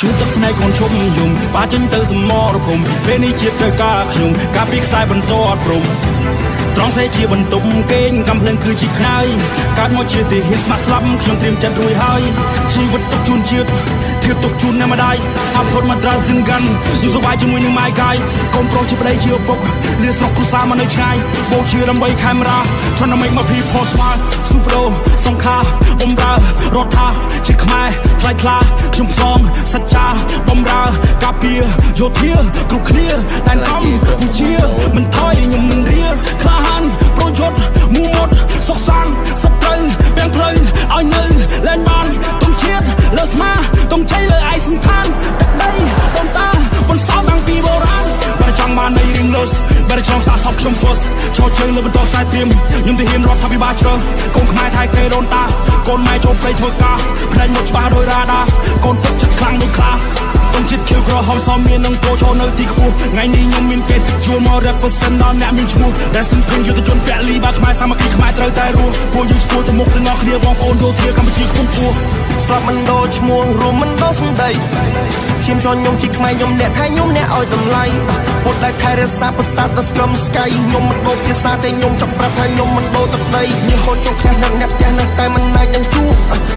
ជួបទឹកភ្នែកកូនឈប់យំបាចេញទៅសមរភូមិពេលនេះជាតិត្រូវការខ្ញុំការពីខ្សែបន្ទាត់ព្រំត្រង់សេជាបន្ទប់គេងកំភ្លើងគឺជាខ្នើយកើតមកជាទាហានស្ម័គ្រស្លាប់ខ្ញុំត្រៀមចិត្តរួចហើយជីវិតទុកជូនជាតិធៀបទុកជូនអ្នកម្ដាយអភុតមកត្រាសិនកាន់ខ្ញុំសុបាយជាមួយនឹងម៉ាយកាយកូនប្រុសជាប្តីជាឪពុកលាស្រុកគ្រួសារមកនៅឆ្ងាយបូជាដើម្បីខេមរា Trying to make my people smile ស៊ូប្រូសង្ខាបំរើរដ្ឋាជាខ្មែរថ្លៃថ្លាខ្ញុំផ្សងសច្ចាបំរើការពារយោធាគ្រប់គ្នាដែនកម្ពុជាមិនថយខ្ញុំមិនរៀក្លាហានប្រយុទ្ធមូមុតសុខសាន្តសត្រូវពាំងផ្លូវឲ្យនៅលែងបានទងជាតិលើស្មាទងជ័យលើឯកសន្តានទឹកដីបងតាបន្សល់តាំងពីបុរាណបើចង់បាននៃរៀងលុសបើចង់សាកសពខ្ញុំ first ឈរជើងលើបន្តខ្សែត្រៀមខ្ញុំទៅហ៊ានរដ្ឋាភិបាលជ្រើសកូនខ្មែរថៃគេដូនតាកូនម៉ែចូលព្រៃធ្វើការផ្នែកមកច្បាស់ដោយរ៉ាដាកូនទឹកចិត្តខ្លាំងដូចខ្លាទងជាតិខៀវក្រហមសមមាននឹងគោឈរនៅទីខ្ពស់ថ្ងៃនេះខ្ញុំមានគេជួលមក represent ដល់អ្នកមានឈ្មោះ Rest in peace យុទ្ធជនពលីបាទខ្មែរសាមគ្គីខ្មែរត្រូវតែរស់ពួកយើងឆ្ពោះទៅមុខទាំងអស់គ្នាបងប្អូនយោធាកម្ពុជាខ្ពង់ខ្ពស់ ស្លាប់មិនដូរឈ្មោះរួមមិនដូរសម្ដីឈាមជន់ខ្ញុំជាខ្មែរខ្ញុំអ្នកថៃខ្ញុំអ្នកឲ្យតម្លៃពុតដែលថែរក្សាប្រាសាទដល់ស្គមស្កៃខ្ញុំមិនដូរភាសាទេខ្ញុំចង់ប្រាប់ថាខ្ញុំមិនដូរទឹកដីញើសហូរចូលផ្ទះនឹងអ្នកផ្ទះណាស់តែមិនអាចនឹងជួប។